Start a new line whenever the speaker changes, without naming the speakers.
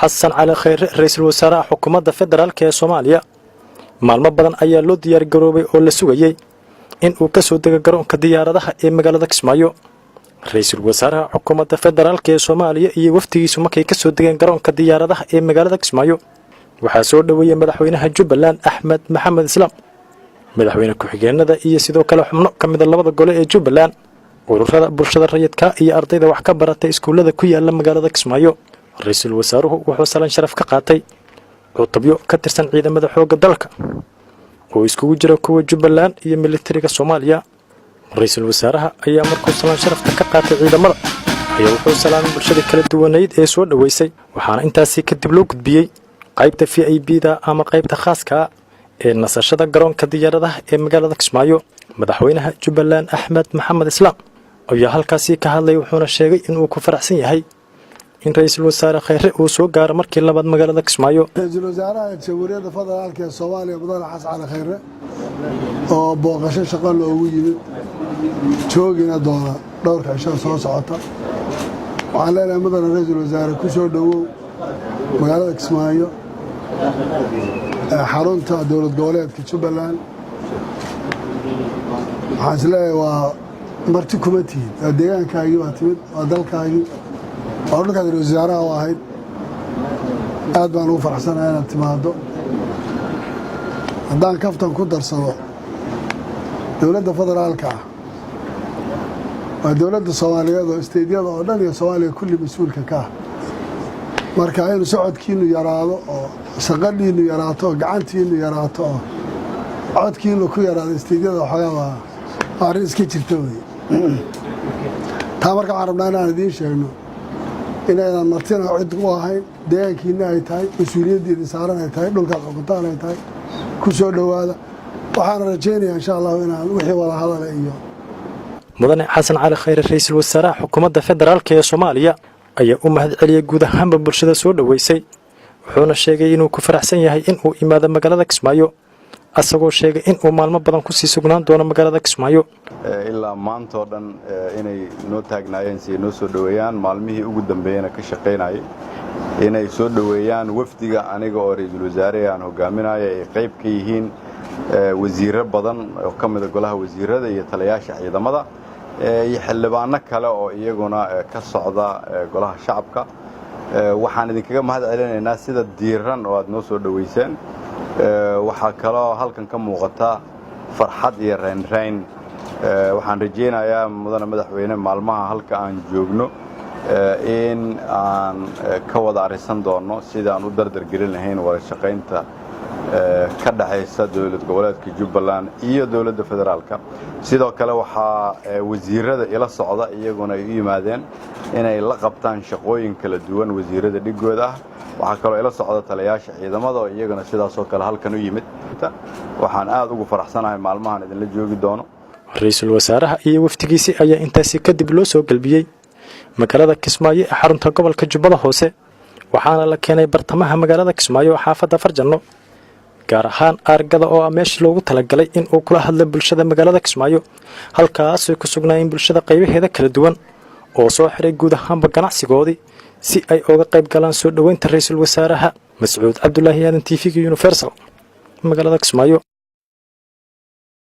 Xasan Cali Khayre, ra-iisul wasaaraha xukuumadda federaalka ee Soomaaliya, maalmo badan ayaa loo diyaargaroobay oo la sugayey in uu ka soo dego garoonka diyaaradaha ee magaalada Kismaayo. Ra-iisul wasaaraha xukuumadda federaalka ee Soomaaliya iyo wafdigiisu markay ka soo degeen garoonka diyaaradaha ee magaalada Kismaayo, waxaa soo dhoweeyey madaxweynaha Jubbaland, Axmed Maxamed Islaam, madaxweyne ku-xigeenada iyo sidoo kale xubno ka mida labada gole ee Jubbaland, ururada bulshada rayidka iyo ardayda wax ka baratay iskuullada ku yaala magaalada Kismaayo. Ra-iisul wasaaruhu wuxuu salan sharaf ka qaatay cutubyo ka tirsan ciidamada xoogga dalka oo iskugu jira kuwa Jubbaland iyo militariga Soomaaliya. Ra-iisul wasaaraha ayaa markuu salan sharafta ka qaatay ciidamada ayaa wuxuu salaamay bulshada kala duwanayd ee soo dhoweysay, waxaana intaasi kadib loo gudbiyey qaybta VIP da ama qaybta khaaska ee nasashada garoonka diyaaradaha ee magaalada Kismaayo. Madaxweynaha Jubbaland, Axmed Maxamed Islaam, ayaa halkaasi ka hadlay, wuxuuna sheegay inuu ku faraxsan yahay in ra-iisul wasaare Khayre uu soo gaaro markii labaad magaalada Kismaayo.
Ra-iisul wasaaraha Jamhuuriyadda Federaalka ee Soomaaliya, mudane Xasan Cali Khayre, oo booqasho shaqo loogu yimid, joogina doona dhowrka cisho soo socota, waxaan leenahay: mudane ra-iisul wasaare, ku soo dhowow magaalada Kismaayo ee xarunta dowlad goboleedka Jubbaland. Waxaan is leeyahay, waa marti kuma tihid, waa deegaankaagii baa timid, waa dalkaagii, waa dhulkaad ra-isul wasaaraha u ahayd. Aad baan ugu faraxsanahay inaad timaaddo. Haddaan kaftan ku darsado, dowladda federaalka ah waa dowladda Soomaaliyeed oo state-yada oo dhan iyo Soomaaliya kulli mas-uulka ka ah. Marka inuu socodkiinu yaraado oo shaqadhiinu yaraato oo gacantiinu yaraato oo codkiinu ku yaraado state-yada, waxoogaa waa arrin iska jirta wey taa. Marka waxaan rabnaa inaan idiin sheegno inaydan martina cid u ahayn, deegaankiina ay tahay, mas-uuliyadda idin saaran ay tahay, dhulkaad xukuntaan ay tahay. Ku soo dhowaada. Waxaana rajaynayaa, insha Allahu, inaan wixii wada hadala iyo
Mudane Xasan Cali Khayre, ra-iisul wasaaraha xukuumadda federaalka ee Soomaaliya, ayaa u mahad celiyey guud ahaanba bulshada soo dhoweysay, wuxuuna sheegay inuu ku faraxsan yahay in uu imaado magaalada Kismaayo, asagoo sheegay in uu maalmo badan kusii sugnaan doono magaalada Kismaayo.
Ilaa maanta oo dhan inay noo taagnaayeen si ay noo soo dhoweeyaan, maalmihii ugu dambeeyena ka shaqaynayay inay soo dhoweeyaan wafdiga aniga oo ra-iisul wasaare aan hogaaminayo, ay qayb ka yihiin wasiirro badan oo ka mida golaha wasiirada iyo taliyaasha ciidamada iyo xildhibaano kale oo iyaguna ka socda golaha shacabka. Waxaan idinkaga mahad celinaynaa sida diiran oo aad noo soo dhoweyseen. Waxaa kaloo halkan ka muuqata farxad iyo raynrayn. Waxaan rajaynayaa, mudane madaxweyne, maalmaha halka aan joogno in aan ka wada arrisan doonno sidii aan u dardar gelin lahayn wada shaqaynta ka dhexaysa dowlad goboleedka Jubbaland iyo dowladda federaalka. Sidoo kale waxaa wasiirada ila socda iyaguna ay u yimaadeen inay la qabtaan shaqooyin kala duwan wasiirada dhigooda ah. Waxaa kaloo ila socda taliyaasha ciidamada oo iyaguna sidaasoo kale halkan u yimid. Waxaan aad ugu faraxsanahay maalmahan idinla joogi doono.
Ra-iisul wasaaraha iyo wafdigiisii ayaa intaasi kadib loo soo gelbiyey magaalada Kismaayo ee xarunta gobolka Jubbada Hoose, waxaana la keenay bartamaha magaalada Kismaayo, xaafadda Farjanno, gaar ahaan Aargada oo ah meeshii loogu talagalay in uu kula hadla bulshada magaalada Kismaayo, halkaasay ku sugnaayeen bulshada qaybaheeda kala duwan oo soo xiray guud ahaanba ganacsigoodii si ay uga qayb galaan soo dhoweynta ra-iisul wasaaraha. Mascuud Cabdulaahi Aadan, TV-ga Universal, magaalada Kismaayo.